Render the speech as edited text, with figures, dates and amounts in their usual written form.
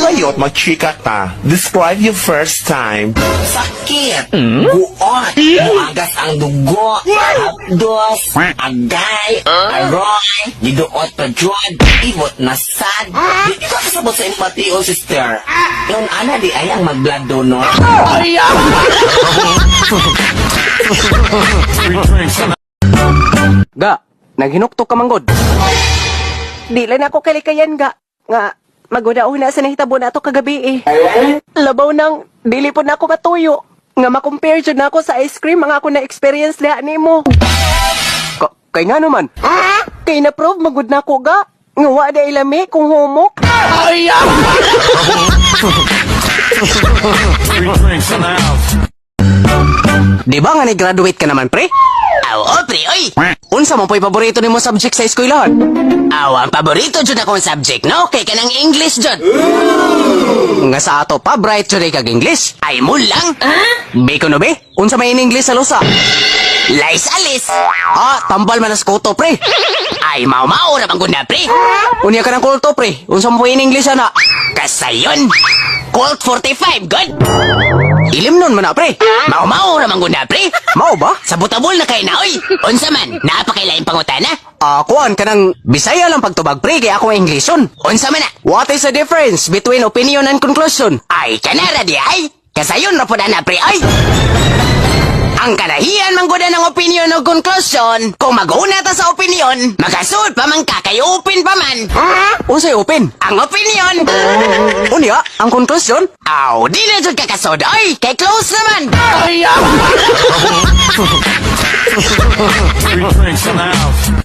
Sayot, magchika ta. Describe your first time. Sakit, guot, muagas ang dugo, hapdos, agay, aroy, giduot pa jud, ibot na sad. Di ka kasabot sa imong bation, sister. Yon ana di ay ang mag-blood donor. Ga, naghinuktok ka manggod. Di lang ako kalikayan, ga. Nga, maguna-una sa nahitabo na ato kagabi eh. Labaw nang, dili po na ako katuyo. Nga makompare jud na ako sa ice cream ang ako na experience liha nimo. Kay nga naman. Kay na-prove magud na ako, ga. Nga wa da ilami kung humok. Di ba nga ni-graduate ka naman, pre? Aw, oh, pre, oy! Unsa man po'y paborito nimo subject sa eskwelahan? Aw, ang paborito jud akong subject, no? Kay kanang English jud. Nga sa ato pa, bright jud ay kag English. Ay mo lang. Bacon no be? Unsa may in English sa lusa? Lies alis. Ah, tambal man as kuto, pre. Ay, mao-mao ra bang na, pre. Unya ka ng kulto, pre. Unsa mo in English ana? Kasayon. Colt 45, good. Ilim nun man na, pre. Mao-mao ra man gud na, pre. Mao ba? Sa butabol na kay na, oy. Unsa man, naa pa kay laing pangutana? Ah, kuan ka ng Bisaya lang pagtubag, pre, kay ako Englishon. Unsa man na? What is the difference between opinion and conclusion? Ay, kanara di ay. Kasayon ra pud ana, pre, ay. Ang kalahian man gud ng opinion o conclusion, kung mag-una ta sa opinion, makasud pa man ka kay open pa man. Unsay open? Ang opinion. Unya, ang conclusion? Aw, di na jud ka kasod, oy, kay close naman. Three drinks in the house.